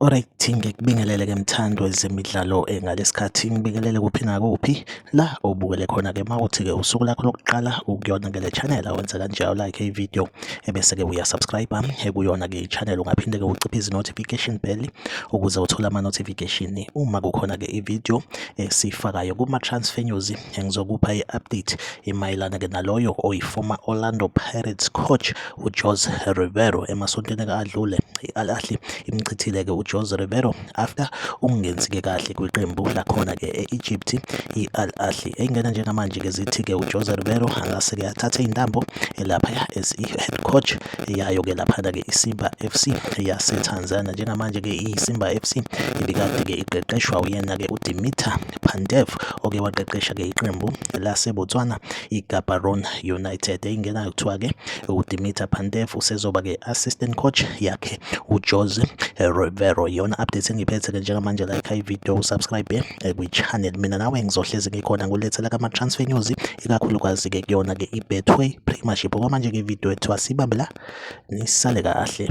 Alright, ngikubingelele ke mthandi wezemidlalo ngalesikhathi ngibingelele kuphi nakuphi la obukele khona ke mawuthi ke usuku lakho lokuqala ukuyona ke le channel awenza kanjalo like i-video ebese ke uya subscribe kuyona ke i-channel. Ungaphinde ke uciphe notification bell ukuze uthole ama notification uma kukhona ke i-video esifakayo kuma transfer news. Ngizokupha i-update imayelana ke naloyo oyi-former Orlando Pirates coach uJose Riveiro. Emasontweni adlule i-Al Ahly imchithile ke uJose Riveiro after ukungenzi ke kahle kwiqembu lakhona ke e-Egypt i-Al Ahly. Engena njengamanje ke zithi ke uJose Riveiro angase ke athathe intambo lapha as i-head coach yayo ke laphana ke iSimba FC yaseTanzania. Njengamanje ke iSimba FC ibikade ke iqeqeshwa uyena ke uDimitar Pandev oke waqeqesha ke iqembu laseBotswana iGaborone United. Engenayo kuthiwa ke uDimitar Pandev usezoba ke assistant coach yakhe uJose Riveiro. Iyona update engiphethe ke njengamanje. Like i-video, usubscribe kwi-channel. Mina nawe ngizohlezi ngikhona ngulethela kama-transfer news, ikakhulukazi ke kuyona ke i-Betway Premiership. Okwamanje ke i-video ethu asibambe la, nisale kahle.